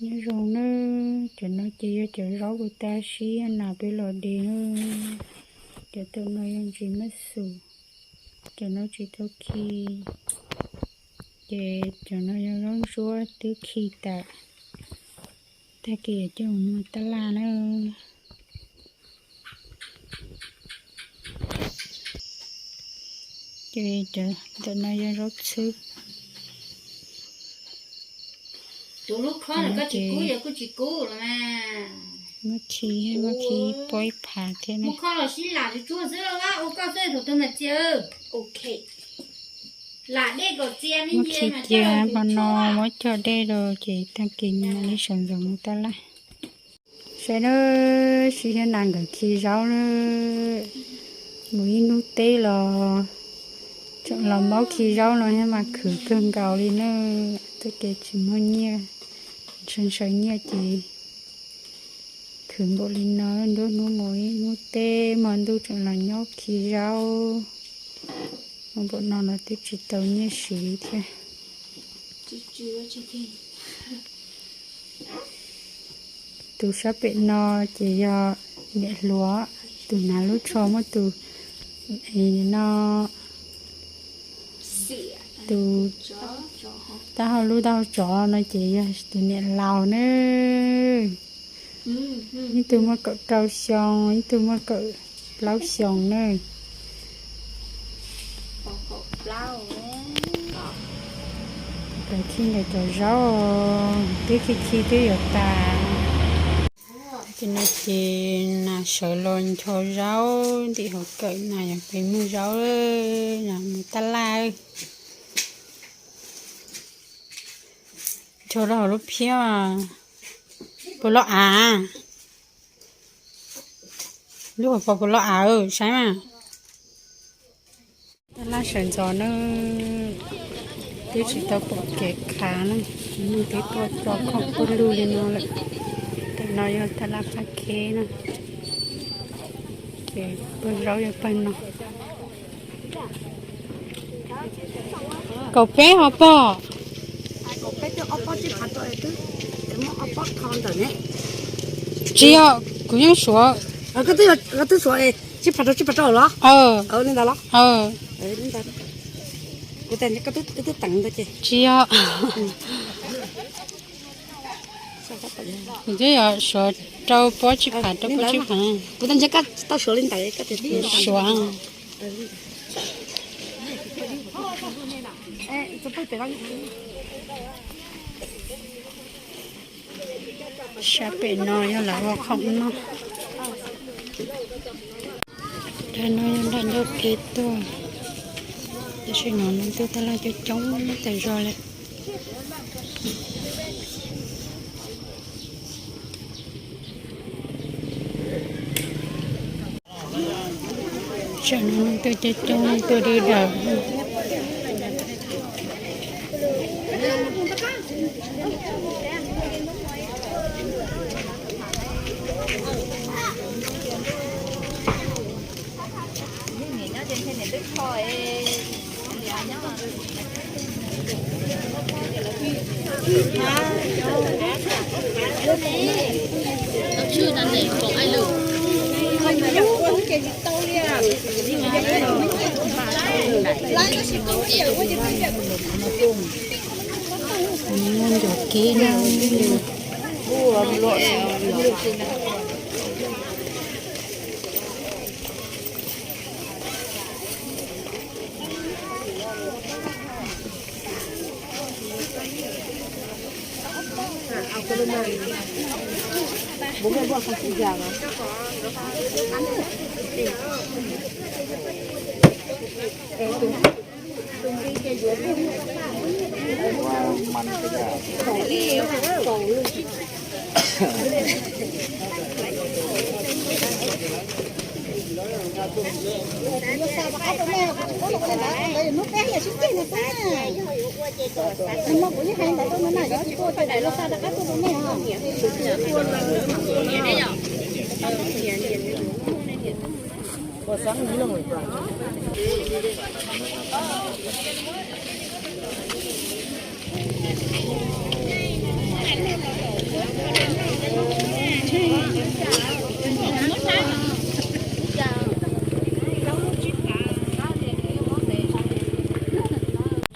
Nyob zoo nawb, cov no ces yog cov zaub kuv tab sis nas peb los de nawb. Cov ntawm no yog ntsis mab xus, cov no tsis tau khi. Ces cov no yog zaub ntsuab twb khi tas, tag kis coj mus tab laj nawb. Ces cov ntawm no yog zaub txhwb. Tus lub khob no koj tsis kub, yog kuj tsis kub los mas. Muab khi, muab khi pob ib phav thiab ne. Muab khob los sib lam tsuag xwb los ua koj xwb thaum tus ntawm txias. Lam dej kom txias me ntsis mas coj los hauv no, muab coj dej rau ces tag kis mam li sawv ntxov mus tab laj. Saib nawb, Sib thiab Nas nkawd khi zaub nawb. Mus ib hnub teb los tseem los maub khi zaub no thiab mas khwv kawg nkaus li nawb. Txoj kev tsis muaj nyiaj, ntshaw ntshaw nyiaj ces khwv npaum li no, nruab hnub mus ib hnub teb, hmo ntuj tseem los nyob khi zaub. Ua npaum no los twb tsis tau nyiaj siv li thiab. Tus sab pem no ces yog niam hluas, tus hnav lub tsho muab tus no, tus taub hau lub taub hau tsov no ces yog tus niam laus nawb. Ib tug muaj kaum rau xyoo, ib tug muaj kaum plaub xyoo nawb. Nkawd khi nkawd cov zaub, twb khi khi twb yuav tas. Ces no ces Nas sawv los ncho zaub ntim hauv kawm, Nas yuav pem muag zaub, Nas mus tab laj. Ncho rau hauv lub phiab, puas loj av? Lub hauv paus puas loj av, saib mas. Tab laj sawv ntxov nawb, twb tsis tau pom kev khav na, neeg twb tuaj tso khoom pawg lug li no lawm. Tam no yog tab laj qab kheb na, ces pawg zaub yog pawg no. Kaum peb hov pog. Tsis yog, kuv yeej suav. Koj twb suav, tsib phav rau tsib phav rau los? Li ntawd los? Kuv tias koj twb teev ntawd ces. Tsis yog. Kuv twb yog suav rau pob tsib phav, rau pob tsib phav. Kuv tias ntshe koj tau suav li ntawd koj tias suav. Sab pem no yog lawv ua khoom noj. Dab no yog nram ncauj kev tuaj, tab sis no leej twg tab laj coob coob tas zog li. Tsam no leej twg coob coob leej twg dib dawm. Muaj ncov kev na.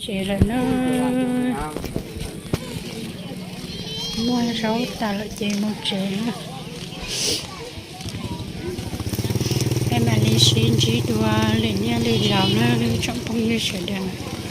Tsev lawm na, muag zaub tas lawm ces mus tsev na. Peb mam li sib ntsib dua lwm niaj lwm zaus na tsoom phooj ywg sawv daws.